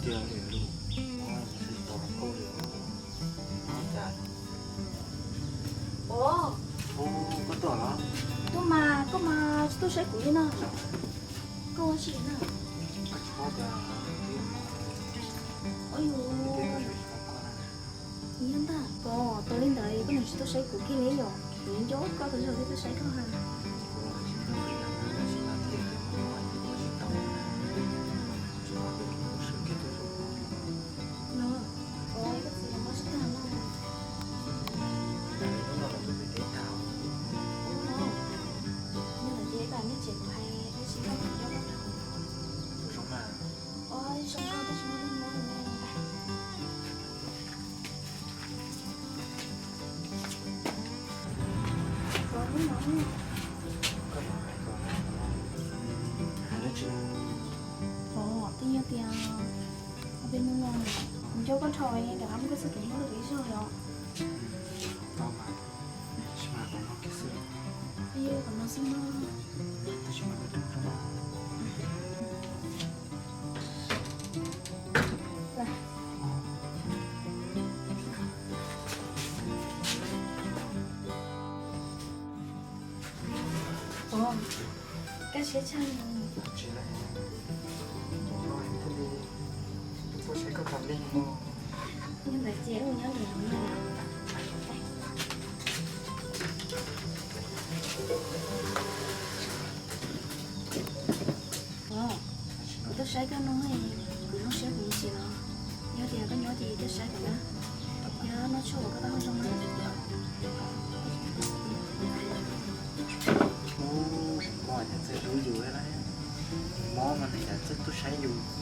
Tiag li lus, ua tsis tau rau koj li os. Ua cas? Ua, koj tuaj los? Tuaj mas, koj mas tsis tuaj saib kuv li no. Koj ua tsi na? Koj tsis paub tias kuv twb yuav muaj. Ua yus, kuv twb tuaj saib tsis tau koj na. Yog ntag, koj tau li ntawd koj nws tsis tuaj saib kuv kiag li yom? Kuv nco koj tas zog thiaj tuaj saib koj ha. Kuv los tsis nco koj yam na, tab sis mas tiag tiag mas koj tsis tau na. Tsis paub tias kuv sawv kev tuaj saib koj. No, ua koj txiv los tsis tag no. Hnub no los mus pem teb tag. Ua, nyob lawm ces ib pam nej tsev kuv hais tab sis koj nco koj tag. Kuv zoo mas. Ua, zoo koj tab sis muaj neeg nyob ne. Ua, twb yog tias ob peb hnub no kuv nco koj dhau, rov qab muab koj txoj kev hlub rau kuv ib zaug os. Tau mas, tab sis mas qhov no kiag xwb. Qhov no xwb no. Tab sis mas kuv hlub koj. Ua, kaj siab tshaj. Tsis, no thiaj li tuaj saib koj tas li no. Yog ntawd ces wb mus nyob ntawm no na. Ua, kuv tuaj saib koj no, kuv zoo siab kuv mus tsev los. Yog tias koj nyob ces tuaj saib kuv na. Yog noj tshuaj koj pab ua zoo na. Ua, koj txawj hlub yus, mob mas nws yam txawj tuaj saib yus.